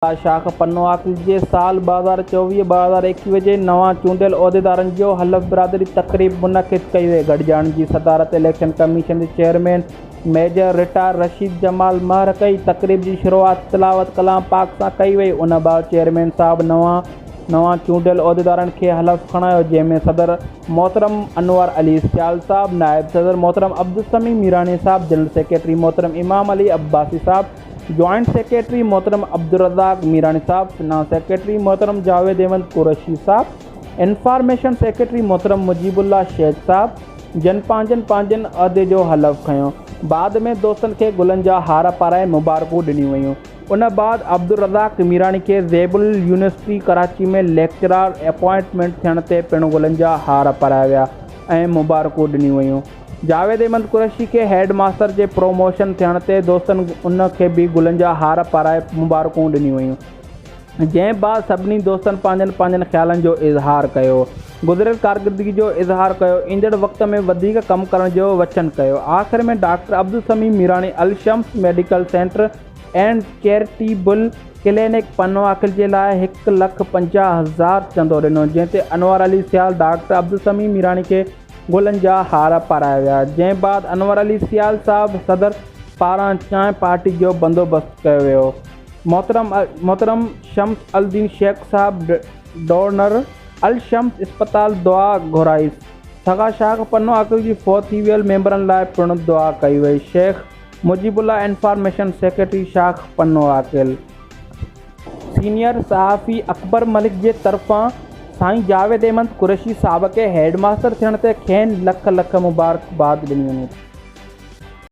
شاخ پنوعاقل جي سال 2024 2021 جي نوان چونڊيل عهديدارن جو حلف برداري تقريب منعقد ڪئي وئي. گڏجاڻي جي صدارت اليڪشن ڪميشن جي chairman major retired Rashid Jamal Mehar ڪئي. تقريب جي شروعات تلاوت ڪلام پاڪ سان ڪئي وئي. ان بعد چيئرمين صاحب نوان چونڊيل عهديدارن کي حلف کڻايو، جنهن ۾ صدر محترم انور علي سيال صاحب، نائب صدر محترم عبدالسميع ميراڻي صاحب، جنرل سيڪريٽري محترم امام علي عباسي صاحب، جوائنٽ سيڪريٽري محترم عبدالرزاق ميراڻي صاحب، فنانس سيڪريٽري محترم جاويد احمد قريشي صاحب، انفارميشن سيڪريٽري محترم مجيب الله شيخ صاحب جن پنهنجن پنهنجن عهدي جو حلف کنيو. بعد ۾ دوستن کي گلن جا هار پارائي مبارڪون ڏنيون ويون. ان بعد عبدالرزاق ميراڻي کي زيب اليونيورسٽي ڪراچي ۾ ليڪچرار اپائنٽمينٽ ٿيڻ تي پڻ گلن جا هار پارايا ويا ۽ مبارڪون ڏنيون ويون. جاويد احمد قريشي کي هيڊ ماستر جي پروموشن ٿيڻ تي دوستن ان کي به گلن جا هار پارائي مبارڪون ڏنيون ويون، جنهن بعد سڀني دوستن پنهنجن پنهنجن خيالن جو اظهار ڪيو، گذريل ڪارڪردگي جو اظهار ڪيو، ايندڙ وقت ۾ وڌيڪ ڪم ڪرڻ جو وچن ڪيو. آخر ۾ doctor Abdul Sami Mirani Al Shams medical centre and charitable clinic Pano Aqil جي لاء 1,50,000 چندو ڏنو، جنهن تي انور علي سيال ڊاڪٽر عبدالسميع ميراڻي کي گلن جا هار پارايا ويا، جنهن بعد انور علي سيال صاحب صدر پاران چانهه پارٽي جو بندوبست ڪيو ويو. محترم محترم شمس الدين شيخ صاحب ڊورنر الشمس اسپتال دعا گهرائي. سگا شاخ پنو عاقل جي فوت ٿي ويل ميمبرن لاء پڻ دعا ڪئي وئي. شيخ مجيب الله انفارميشن سيڪريٽري شاخ پنو عاقل. سينيئر صحافي اڪبر ملڪ جي طرفان سائين جاويد احمد قريشي صاحب کي هيڊ ماستر ٿيڻ تي کين لک لک مبارڪباد ڏني وڃي ٿي.